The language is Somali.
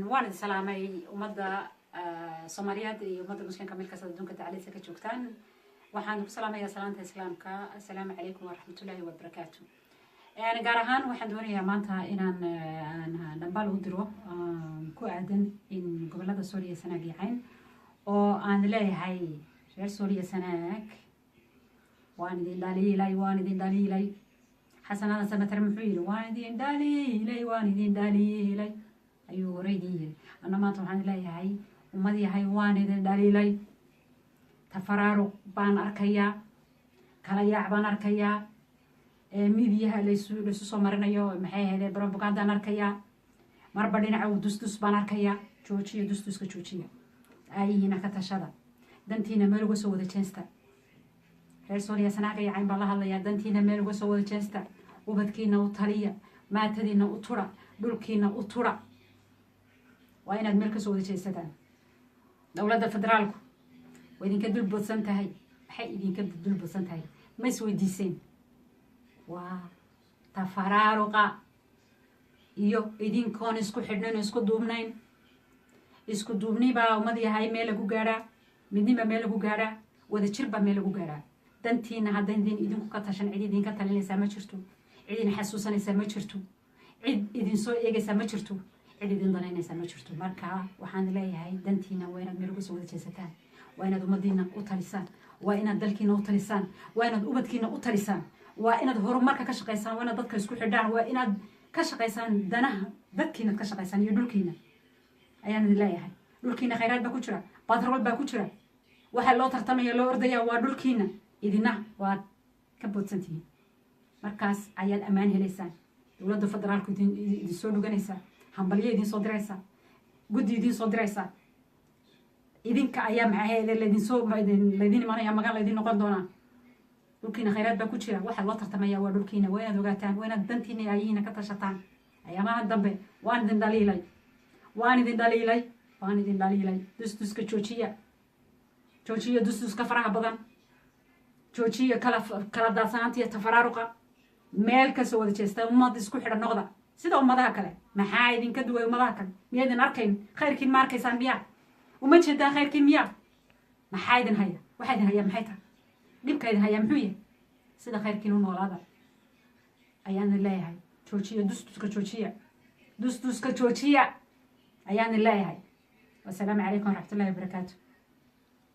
Waan idin salaamay ummadda Soomaaliyeed iyo ummadda Muslimka meel kasta adduunka dacaladiisa ka joogtaan. Waxaan ku salaamayaa salaanta Islaamka: assalaamu calaykum waraxmatullaahi wabarakaatu. Gaar ahaan waxaan doonayaa maanta inaan dhambaal u diro ku aadan in gobolada Sool iyo Sanaag iyo Cayn, oo aan leeyahay: reer Sool iyo Sanaag, waan idin dhaliilay, waan idin dhaliilay. Xasan Aadan Samater muxuu yidhi? "Waan idin dhaliilay, waan idin dhaliilay," ayuu hore idin yiri. Anna maanta waxaan leeyahay: ummad yahay, waan idin dhaliilay. Tafaraaruq baan arkayaa, kala yaac baan arkayaa, midiyaha laysu soo marinayo, maxay ahayd, propagandaan arkayaa, marba dhinaca uu dusdus baan arkayaa. Joojiya dusduska, joojiya. Aayihiina ka tashada, dantiina meel uga soo wada jeesta. Reer Sooliya, Sanaaga iyo Cayn baan la hadlayaa. Dantiina meel uga soo wada jeesta, ubadkiina u taliya, maatadiina u tura, dhulkiina u tura. Waa inaad meel kasoo wada jeesataan. Dowladda federaalku waa idinka dulbodsan tahay. Maxay idinka dulbodsan tahay, ma isweydiiseen? Waa tafaraaruqa iyo idinkoon isku xidhnayn, isku duubnayn. Isku duubni baa ummad yahay meel lagu gaadhaa, midnima meel lagu gaadhaa, wadajir baa meel lagu gaadhaa. Dantiina haddaydin idinku ka tashan, cid idinka talinaysaa ma jirto, cid idin xasuusanaysaa ma jirto, cid idin soo eegaysaa ma jirto, cid idin danaynaysaa ma jirto. Marka waxaan leeyahay: dantiina waa inaad meel uga soo wada jeesataan, waa inaad ummadiina u talisaan, waa inaad dalkiina u talisaan, waa inaad ubadkiina u talisaan, waa inaad horumarka ka shaqaysaan, waa inaad dadka isku xidhaan, waa inaad ka shaqaysaan danaha dadkiinaad ka shaqaysaan iyo dhulkiina, ayaan idin leeyahay. Dhulkiina khayraad baa ku jira, batrool baa ku jira. Waxaa loo tartamaya, loo ordaya waa dhulkiina, idina waad ka boodsantihiin. Markaas ayaad ammaan helaysaan. Dowladda federaalku idin soo dhuganaysaa, hambalyo idin soo diraysaa, guddi idin soo diraysaa. Idinka ayaa, maxay ahayd, laydinsoo laydin imanaya, magan laydin noqon doonaa. Dhulkiina khayraad baa ku jira. Waxaa loo tartamaya waa dhulkiina. Waa inaad ogaataan, waa inaad dantiina iyo aayihiina ka tashataan. Ayaamaha dambe waan idin dhaliilay, waan idin dhaliilay, waan idin dhaliilay. Dusduska joojiya, joojiya dusduska faraha badan, joojiya kala kala daadsanaanta iyo tafaraaruqa. Meel kasoo wada jeesta, ummad isku xidhan noqda sida ummadaha kale. Maxaa idinka duway ummadaha kale? Miyaydin arkayn khayrkiin? Ma arkaysaan miyaa? Uma jeedaan khayrkiin miyaa? Maxaa idin haya? Waxaa idin haya maxay tahay? Dhibka idin haya muxuu yahay? Sida khayrkiin u noolaada ayaan idin leeyahay. Joojiya dusduska, joojiya dusduska, joojiya ayaan idin leeyahay. Wasalaamu calaykum waraxmatullahi wabarakaatu.